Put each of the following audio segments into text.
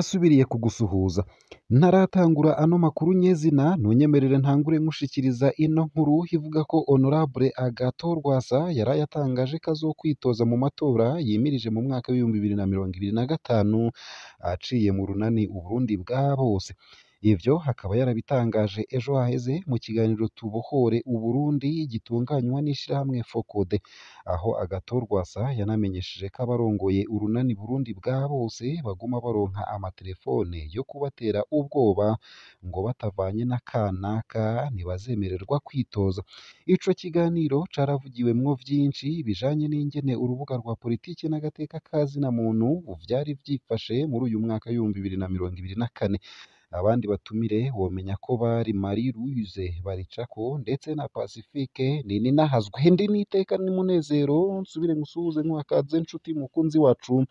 Asubiriye kugusuhuza ntaratangura ano makuru nyezina, ntunyemerere ntangure nkushikiriza ino nkuru ivuga ko Honorable Agathon Rwasa yaraye atangaje ko azokwitoza mu matora yimirije mu mwaka w'2025 aciye mu runani Uburundi bwa bose. Ivyo akaba yarabitangaje ejo haheze mu kiganiro Tubohore Uburundi gitunganywa n'ishirahamwe FOCODE, aho Agathon Rwasa yanamenyesheje ko abarongoye urunani Burundi bwa bose baguma baronka amatelefone yo kubatera ubwoba ngo batavanye na kanaka ntibazemererwa kwitoza. Ico kiganiro caravugiwemwo vyinshi bijanye n'ingene urubuga rwa politike n'agateka ka zina muntu vyari vyifashe muri uyu mwaka w'2024. Abandi batumire womenya ko bari Marie Louise Baricako ndetse na Pacifique Nininahazwe. Ndi n'iteka n'umunezero nsubire ngusuhuze nkwakaze nshuti mukunzi wacu,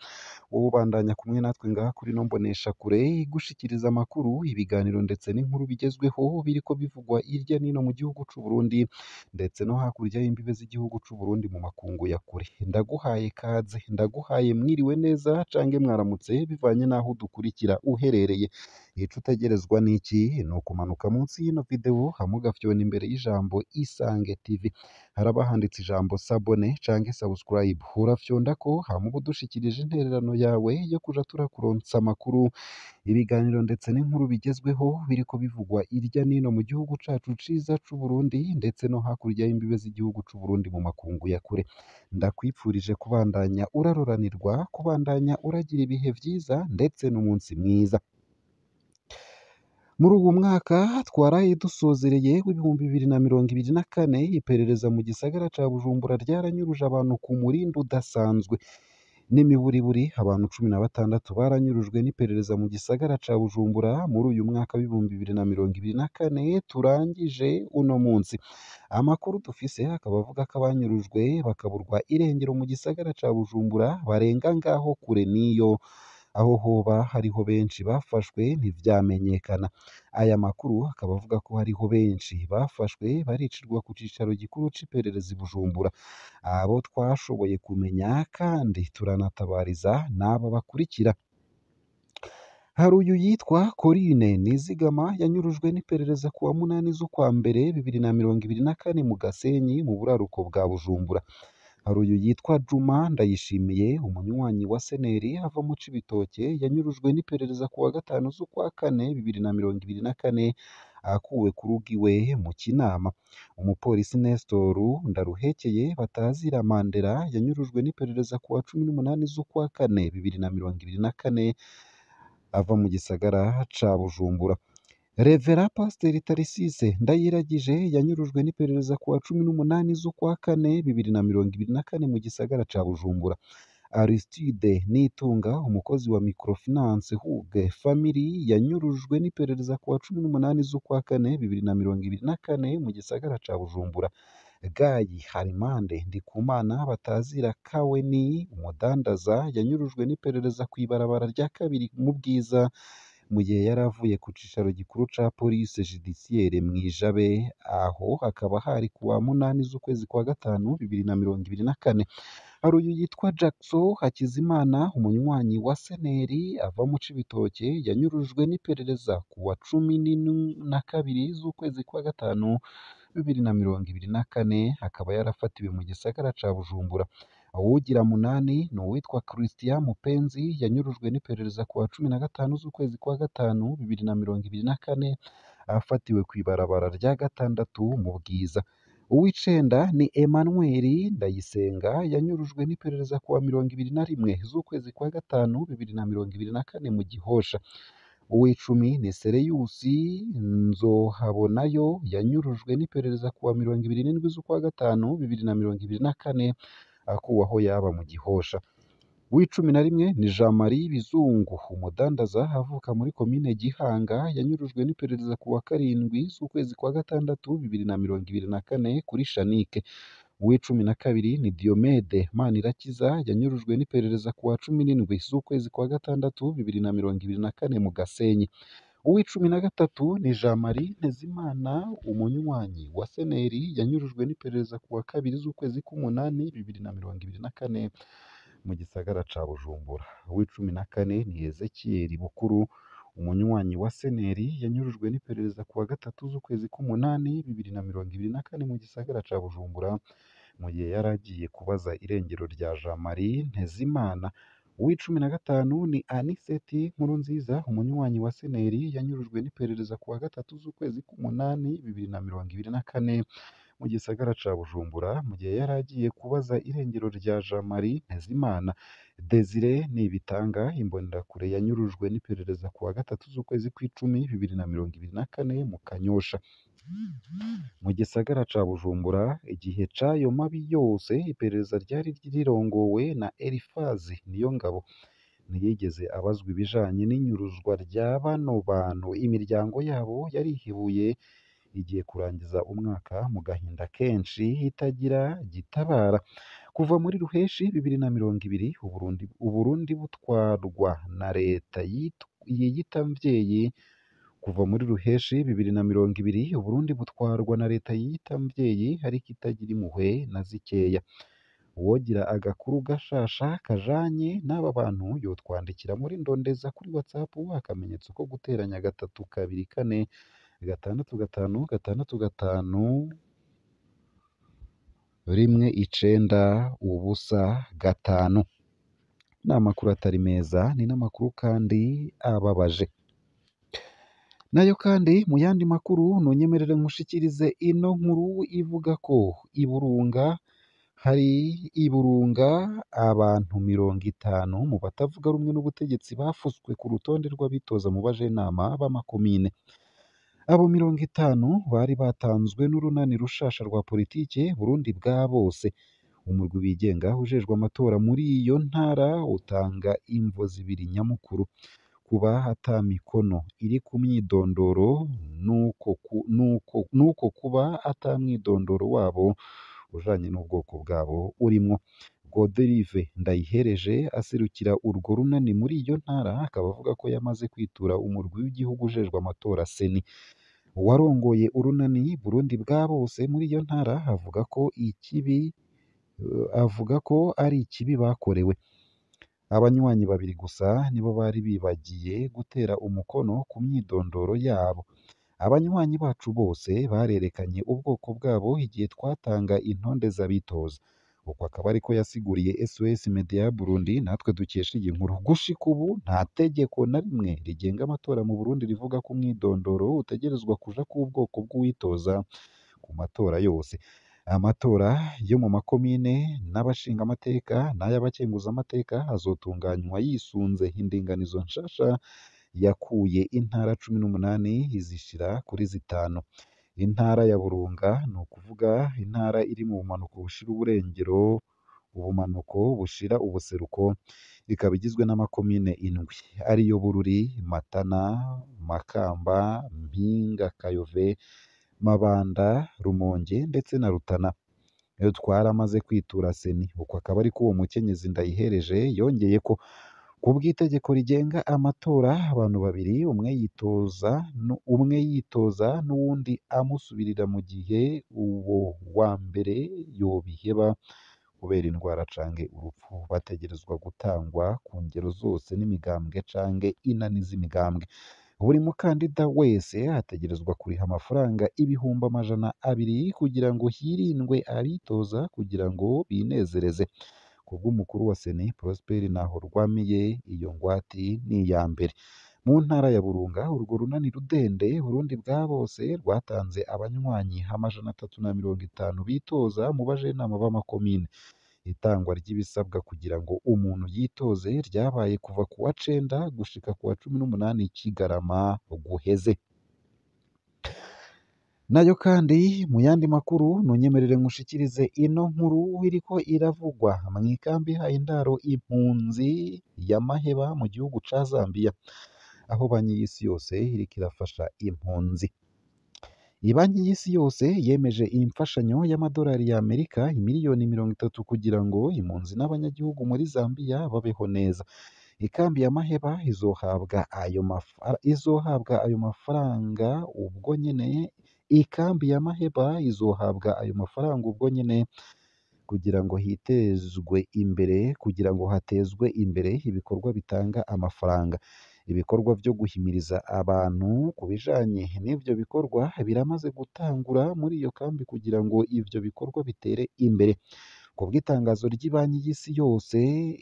wowe ubandanya kumwe natwe ngaha kuri ino mboneshakure igushikiriza amakuru, ibiganiro ndetse n'inkuru bigezweho biriko bivugwa hirya n'ino mu gihugu c'u Burundi ndetse no hakurya y'imbibe z'igihugu c'u Burundi mu makungu ya kure. Ndaguhaye kaze, ndaguhaye mwiriwe neza cange mwaramutse bivanye n'aho udukurikira uherereye. Ico utegerezwa n'iki? Ni ukumanuka munsi y'ino video hama ugafyona imbere y'ijambo Isange TV, haraba handitse ijambo sabone canke subscribe, urafyondako hama uba udushikirije intererano yawe yo kuja turakuronsa amakuru, ibiganiro ndetse n'inkuru bigezweho biriko bivugwa irya n'ino mu gihugu cacu ciza c'u Burundi ndetse no hakurya y'imbibe z'igihugu c'u Burundi mu makungu ya kure. Ndakwipfurije kubandanya uraroranirwa, kubandanya uragira ibihe vyiza ndetse n'umunsi mwiza. Muri uwu mwaka twaraye dusozereye w'2024, iperereza mu gisagara ca Bujumbura ryaranyuruje abantu ku murindi udasanzwe. N'imiburiburi abantu 16 baranyurujwe n'iperereza mu gisagara ca Bujumbura muri uyu mwaka w'2024 turangije uno munsi. Amakuru dufise akaba avuga ko abanyurujwe bakaburwa irengero mu gisagara ca Bujumbura barenga ngaho kure n'iyo, aho hoba hariho benshi bafashwe ntivyamenyekana. Aya makuru akaba avuga ko hariho benshi bafashwe baricirwa ku cicaro gikuru c'iperereza i Bujumbura. Abo twashoboye kumenya kandi turanatabariza n'aba bakurikira: hari uyu yitwa Corinne Nizigama yanyurujwe n'iperereza kuwa 8 z'ukwa mbere 2024 mu Gasenyi mu buraruko bwa Bujumbura. Hari uyu yitwa Juma Ndayishimiye umunywanyi wa Seneri ava mu Cibitoke yanyurujwe n'iperereza kuwa 5 z'ukwa kane 2024 akuwe ku rugo iwe mu Kinama. Umupolisi Nestor Ndaruhekeye batazira Mandela yanyurujwe n'iperereza kuwa 18 z'ukwa kane 2024 ava mu gisagara ca Bujumbura. Revera Pasiteri Tarisise Ndayiragije yanyurujwe n'iperereza kuwa 18 z'ukwa kane 2024 mu gisagara ca Bujumbura. Aristide Nitunga umukozi wa Microfinance Hugue Family yanyurujwe n'iperereza kuwa 18 z'ukwa kane 2024 mu gisagara ca Bujumbura. Gayi Harimande Ndikumana batazira Kaweni umudandaza yanyurujwe n'iperereza kw'ibarabara rya kabiri mu Bwiza mu gihe yari avuye ku cicaro gikuru ca Police Judiciaire mw'Ijabe, aho hakaba hari kuwa 8 z'ukwezi kwa gatanu 2024. Hari uyu yitwa Jackson Hakizimana umunywanyi wa Seneri ava mu Cibitoke yanyurujwe n'iperereza kuwa 12 z'ukwezi kwa gatanu 2024 akaba yarafatiwe mu gisagara ca Bujumbura. Uwugira munani ni uwitwa Christian Mupenzi yanyurujwe n'iperereza kuwa 15 z'ukwezi kwa gatanu 2024 afatiwe kw'ibarabara rya gatandatu mu Bwiza. Uw'icenda ni Emmanuel Ndayisenga yanyurujwe n'iperereza kuwa 21 z'ukwezi kwa gatanu 2024 mu Gihosha. Uw'icumi ni Sereyusi Nzohabonayo yanyurujwe n'iperereza kuwa 27 z'ukwa gatanu 2024 akuwe aho yaba mu Gihosha. Uw'icumi na rimwe ni Jean Marie Bizungu umudandaza avuka muri komine Gihanga yanyurujwe n'iperereza kuwa 7 z'ukwezi kwa gatandatu 2024 kuri Shanike. Uw'icumi na kabiri ni Diomede Manirakiza yanyurujwe n'iperereza kuwa 17 z'ukwezi kwa gatandatu 2024 mu Gasenyi. Uw'icumi na gatatu ni Jean Marie Ntezimana, umunywanyi wa Seneri yanyurujwe n'iperereza ku wa 2 z'ukwezi k'umunani 2024 mu gisagara ca Bujumbura. Uw'icumi na kane ni Ezekiel Bukuru, umunywanyi wa Seneri yanyurujwe n'iperereza ku wa 3 z'ukwezi k'umunani 2024 mu gisagara ca Bujumbura, mu gihe yari agiye kubaza irengero rya Jean Marie Ntezimana. Uw'icumi na gatanu ni Aniseti Nkurunziza, umunywanyi wa Seneri yanyurujwe n'iperereza ku wa 3 z'ukwezi k'umunani 2024 mu gisagara ca Bujumbura, mu gihe yari agiye kubaza irengero rya Jean Marie Ntezimana. Desire Nibitanga, imbonerakure yanyurujwe n'iperereza ku wa 3 z'ukwezi kw'icumi 2024 mu Kanyosha, mu gisagara ca Bujumbura. Igihe c'ayo mabi yose iperereza ryari rirongowe na Elifazi Niyongabo ntiyigeze abazwa ibijanye n'inyuruzwa rya bano bantu. Imiryango yabo yarihebuye, igiye kurangiza umwaka mu gahinda kenshi itagira gitabara. Kuva muri Ruheshi 2020 Uburundi butwarwa na leta yiyita mvyeyi. Kuva muri Ruheshi 2020 Uburundi butwarwa na leta yiyita mvyeyi ariko itagira impuhwe na zikeya. Uwogira agakuru gashasha kajanye n'aba bantu yotwandikira muri Ndondeza kuri WhatsApp akamenyetso ko guteranya 3 2 4 6 5 6 5 1 9 0 5. Ni amakuru atari meza, ni n'amakuru kandi ababaje. Nayo kandi mu yandi makuru nunyemerere nkushikirize ino nkuru ivuga ko i Burunga hari i Burunga abantu 50 mu batavuga rumwe n'ubutegetsi bafuswe ku rutonde rw'abitoza mu bajenama b'amakomine. Abo 50 bari batanzwe n'urunani rushasha rwa politike Burundi bwa bose. Umurwi wigenga ujejwe amatora muri iyo ntara utanga imvo zibiri nyamukuru: kuba ata mikono iri ku myidondoro nuko kuba ata mwidondoro wabo ujanye n'ubwoko bwabo urimwo. Godelive Ndayihereje aserukira urwo runani muri iyo ntara akaba avuga ko yamaze kwitura umurwi w'igihugu ujejwe amatora CENI. Uwarongoye urunani Burundi bwa bose muri iyo ntara avuga ko ari ikibi bakorewe. Abanywanyi babiri gusa nibo bari bibagiye gutera umukono ku myidondoro yabo. Abanywanyi bacu bose barerekanye ubwoko bwabo igihe twatanga intonde z'abitoza. Uko akaba ariko yasiguriye SOS Media Burundi natwe dukesha iyi nkuru. Gushika ubu nta tegeko na rimwe rigenga amatora mu Burundi rivuga ko umwidondoro utegerezwa kuja k'ubwoko bw'uwitoza ku matora yose. Amatora yo mu makomine n'abashingamateka n'ay'abakenguzamateka azotunganywa yisunze indinganizo nshasha yakuye intara 18 izishira kuri 5. Intara ya Burunga ni ukuvuga intara iri mu bumanuko bushira uburengero, ubumanuko bushira ubuseruko, ikaba igizwe n'amakomine 7 ariyo Bururi, Matana, Makamba, Mpinga, Kayove, Mabanda, Rumonge ndetse na Rutana. Twaramaze kwitura CENI. Uko akaba ariko uwo mukenyezi Ndayihereje yongeye ko kubw'itegeko rigenga amatora abantu babiri umwe yitoza n'uwundi amusubirira mu gihe uwo wa mbere yobiheba kubera indwara canke urupfu, bategerezwa gutangwa ku ngero zose n'imigambwe canke inani z'imigambwe. Buri mukandida wese ategerezwa kuriha amafaranga 200,000 kugira ngo hirindwe abitoza kugira ngo binezereze. Kubw'umukuru wa CENI Prosper Ntahorwamiye, iyo ngwati ni iya mbere. Mu ntara ya Burunga urwo runani rudende Burundi bwa bose rwatanze abanywanyi 350 bitoza mu bajenama b'amakomine. Itangwa ry'ibisabwa kugira ngo umuntu yitoze ryabaye kuva ku wa 9 gushika ku wa 18 Kigarama guheze. Nayo kandi mu yandi makuru nunyemerere nkushikirize ino nkuru iriko iravugwa mw'ikambi ihaye indaro impunzi ya Maheba mu gihugu ca Zambia, aho banki y'isi yose iriko irafasha impunzi. Ibanki y'isi yose yemeje imfashanyo y'amadolari ya Amerika imiliyoni 30 kugira ngo impunzi n'abanyagihugu muri Zambia babeho neza. Ikambi ya Maheba izohabwa ayo mafaranga ubwo nyene, ikambi ya Maheba izohabwa ayo mafaranga ubwo nyene kugira ngo hitezwe imbere, kugira ngo hatezwe imbere ibikorwa bitanga amafaranga. Ibikorwa vyo guhimiriza abantu ku bijanye n'ivyo bikorwa biramaze gutangura muri iyo kambi kugira ngo ivyo bikorwa bitere imbere. Ku bw'itangazo ry'ibanki y'isi yose,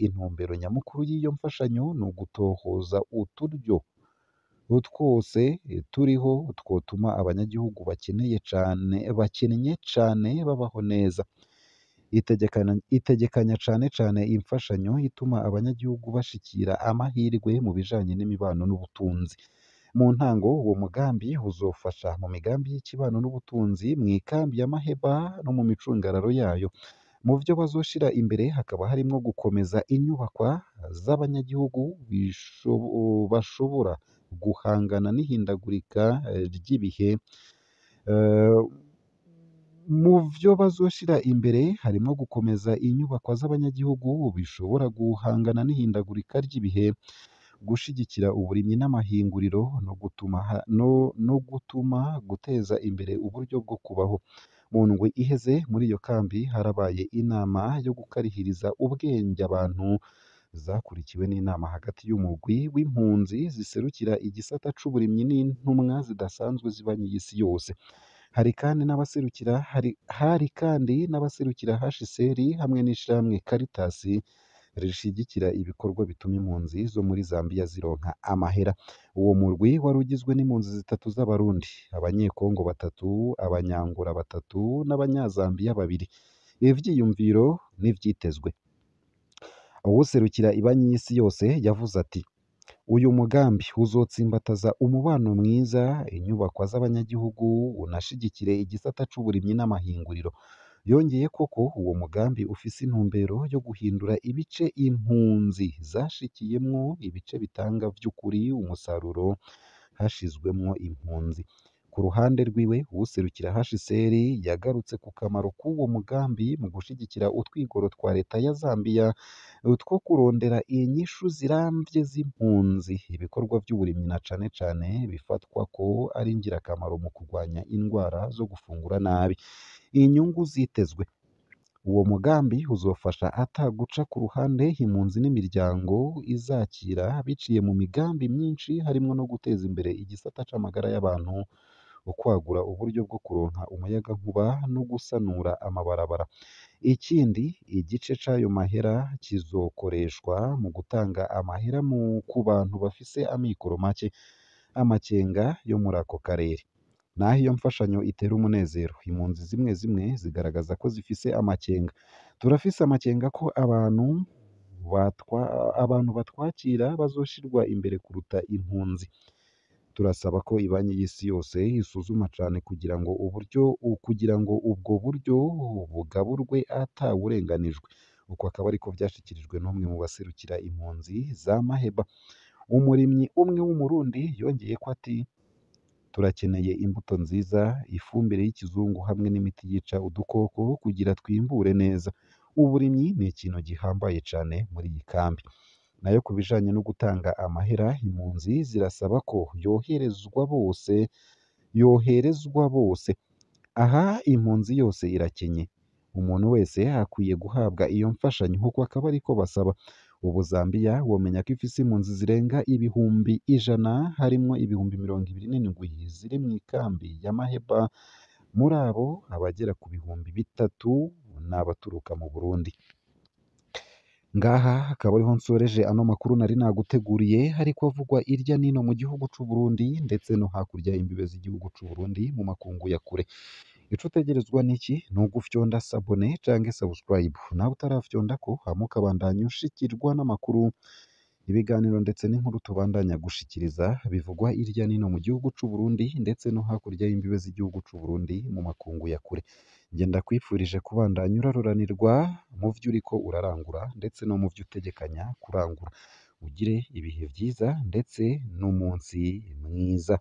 intumbero nyamukuru y'iyo mfashanyo ni ugutohoza uturyo twose turiho twotuma abanyagihugu bakennye cane babaho neza. Itegekanya cane cane imfashanyo ituma abanyagihugu bashikira amahirwe mu bijanye n'imibano n'ubutunzi. Mu ntango uwo mugambi uzofasha mu migambi y'ikibano n'ubutunzi mw'ikambi ya Maheba no mu micungararo yayo. Mu vyo bazoshira imbere hakaba harimwo gukomeza inyubakwa z'abanyagihugu bashobora guhangana n'ihindagurika ry'ibihe. Mu vyo bazoshira imbere harimwo gukomeza inyubakwa z'abanyagihugu bishobora guhangana n'ihindagurika ry'ibihe, gushigikira uburimyi n'amahinguriro no gutuma guteza imbere uburyo bwo kubaho. Mu ndwi iheze muri iyo kambi harabaye inama yo gukarihiriza ubwenge abantu, zakurikiwe n'inama hagati y'umugwi w'impunzi ziserukira igisata c'uburimyi n'intumwa zidasanzwe z'ibanki y'isi yose. Hari kandi n'abaserukira HCR hamwe n'ishirahamwe Caritas rishigikira ibikorwa bituma impunzi zo muri Zambia zironka amahera. Uwo murwi wari ugizwe n'impunzi zitatu z'Abarundi, Abanyekongo batatu, Abanyangora batatu n'Abanyazambiya babiri. Ivyiyumviro n'ivyitezwe. Uwuserukira ibanki y'isi yose yavuze ati: uyu mugambi uzotsimbataza umubano mwiza, inyubakwa z'abanyagihugu, unashigikire igisata c'uburimyi n'amahinguriro. Yongeye koko uwo mugambi ufise intumbero yo guhindura ibice impunzi zashikiyemwo ibice bitanga vy'ukuri umusaruro hashizwemwo impunzi. Ku ruhande rwiwe, uwuserukira HCR yagarutse ku kamaro k'uwo mugambi mu gushigikira utwigoro twa leta ya Zambia two kurondera inyishu ziramvye z'impunzi. Ibikorwa vy'uburimyi na cane cane bifatwa ko ari ingirakamaro mu kurwanya indwara zo gufungura nabi. Inyungu zitezwe. Uwo mugambi uzofasha ata guca ku ruhande impunzi n'imiryango izakira biciye mu migambi myinshi harimwo no guteza imbere igisata c'amagara y'abantu, ukwagura uburyo bwo kuronka umuyagankuba no gusanura amabarabara. Ikindi igice c'ayo mahera kizokoreshwa mu gutanga amahera ku bantu bafise amikoro make, amakenga yo muri ako karere. Naho iyo mfashanyo itera umunezero, impunzi zimwe zimwe zigaragaza ko zifise amakenga. Turafise amakenga ko abantu batwakira bazoshirwa imbere kuruta impunzi. Turasaba ko ibanki y'isi yose isuzuma cane kugira ngo ubwo buryo bugaburwe atawurenganijwe. Uko akaba ariko vyashikirijwe n'umwe mu baserukira impunzi za Maheba. Umurimyi umwe w'Umurundi yongeyeko ati: turakeneye imbuto nziza, ifumbire y'ikizungu hamwe n'imiti yica udukoko kugira twimbure neza. Uburimyi ni ikintu gihambaye cane muri iyi kambi. Nayo ku bijanye no gutanga amahera, impunzi zirasaba ko yoherezwa bose. Aha impunzi yose irakenye, umuntu wese akwiye guhabwa iyo mfashanyo, kuko akaba ariko basaba. Ubu Zambia womenya ko ifise impunzi zirenga 100,000, harimwo 27,000 ziri mw'ikambi ya Maheba. Muri abo abagera ku 3,000 n'abaturuka mu Burundi. Ngaha akaba ariho nsoreje ano makuru nari naguteguriye, hariko avugwa irya nino mu gihugu c'u Burundi ndetse no hakurya imbibe z'igihugu c'u Burundi mu makungu ya kure. Ico utegerezwa niki? Ni ugufyonda sabone canke subscribe. Nawe utarafyondako hama ukabandanya ushikirwa n'amakuru, ibiganiro ndetse n'inkuru tubandanya gushikiriza bivugwa irya nino mu gihugu c'u Burundi ndetse no hakurya y'imbibe z'igihugu c'u Burundi mu makungu ya kure. Nge ndakwifurije kubandanya uraruranirwa mu vyo uriko urarangura ndetse no mu vyo utegekanya kurangura. Ugire ibihe vyiza ndetse n'umunsi mwiza.